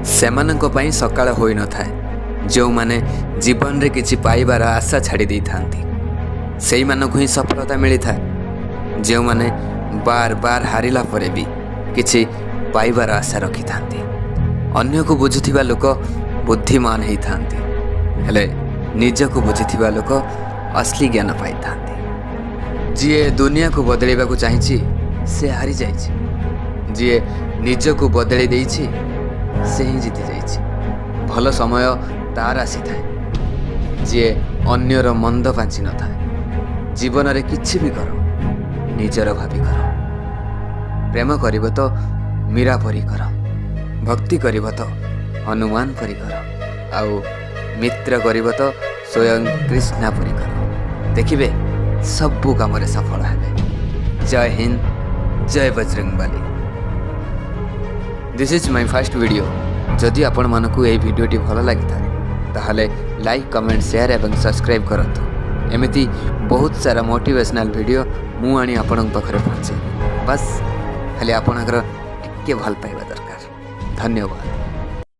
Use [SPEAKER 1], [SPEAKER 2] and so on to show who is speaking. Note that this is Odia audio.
[SPEAKER 1] ସେମାନଙ୍କ ପାଇଁ ସକାଳ ହୋଇନଥାଏ, ଯେଉଁମାନେ ଜୀବନରେ କିଛି ପାଇବାର ଆଶା ଛାଡ଼ି ଦେଇଥାନ୍ତି। ସେଇମାନଙ୍କୁ ହିଁ ସଫଳତା ମିଳିଥାଏ, ଯେଉଁମାନେ ବାର ବାର ହାରିଲା ପରେ ବି କିଛି ପାଇବାର ଆଶା ରଖିଥାନ୍ତି। ଅନ୍ୟକୁ ବୁଝୁଥିବା ଲୋକ ବୁଦ୍ଧିମାନ ହେଇଥାନ୍ତି, ହେଲେ ନିଜକୁ ବୁଝିଥିବା ଲୋକ ଅସଲି ଜ୍ଞାନ ପାଇଥାନ୍ତି। ଯିଏ ଦୁନିଆକୁ ବଦଳାଇବାକୁ ଚାହିଁଛି, ସେ ହାରିଯାଇଛି। ଯିଏ ନିଜକୁ ବଦଳେଇ ଦେଇଛି, ସେ ହିଁ ଜିତି ଯାଇଛି। ଭଲ ସମୟ ତାର ଆସିଥାଏ, ଯିଏ ଅନ୍ୟର ମନ୍ଦ ପାଞ୍ଚି ନଥାଏ। ଜୀବନରେ କିଛି ବି କର, ନିଜର ଭାବି କର। ପ୍ରେମ କରିବ ତ ମୀରା ପରି କର, ଭକ୍ତି କରିବ ତ ହନୁମାନ ପରି କର, ଆଉ ମିତ୍ର କରିବ ତ ସ୍ୱୟଂ କୃଷ୍ଣା ପରି କର। ଦେଖିବେ, ସବୁ କାମରେ ସଫଳ ହେବେ। ଜୟ ହିନ୍ଦ, ଜୟ Bajrangbali. This is my first video. ଯଦି ଆପଣମାନଙ୍କୁ ଏହି ଭିଡ଼ିଓଟି ଭଲ ଲାଗିଥାଏ, ତାହେଲେ ଲାଇକ୍, କମେଣ୍ଟ, ସେୟାର ଏବଂ ସବସ୍କ୍ରାଇବ୍ କରନ୍ତୁ। ଏମିତି ବହୁତ ସାରା ମୋଟିଭେସନାଲ୍ ଭିଡ଼ିଓ ମୁଁ ଆଣି ଆପଣଙ୍କ ପାଖରେ ପହଞ୍ଚେଇବି। ବାସ୍, ଖାଲି ଆପଣଙ୍କର ଟିକେ ଭଲ ପାଇବା ଦରକାର। ଧନ୍ୟବାଦ।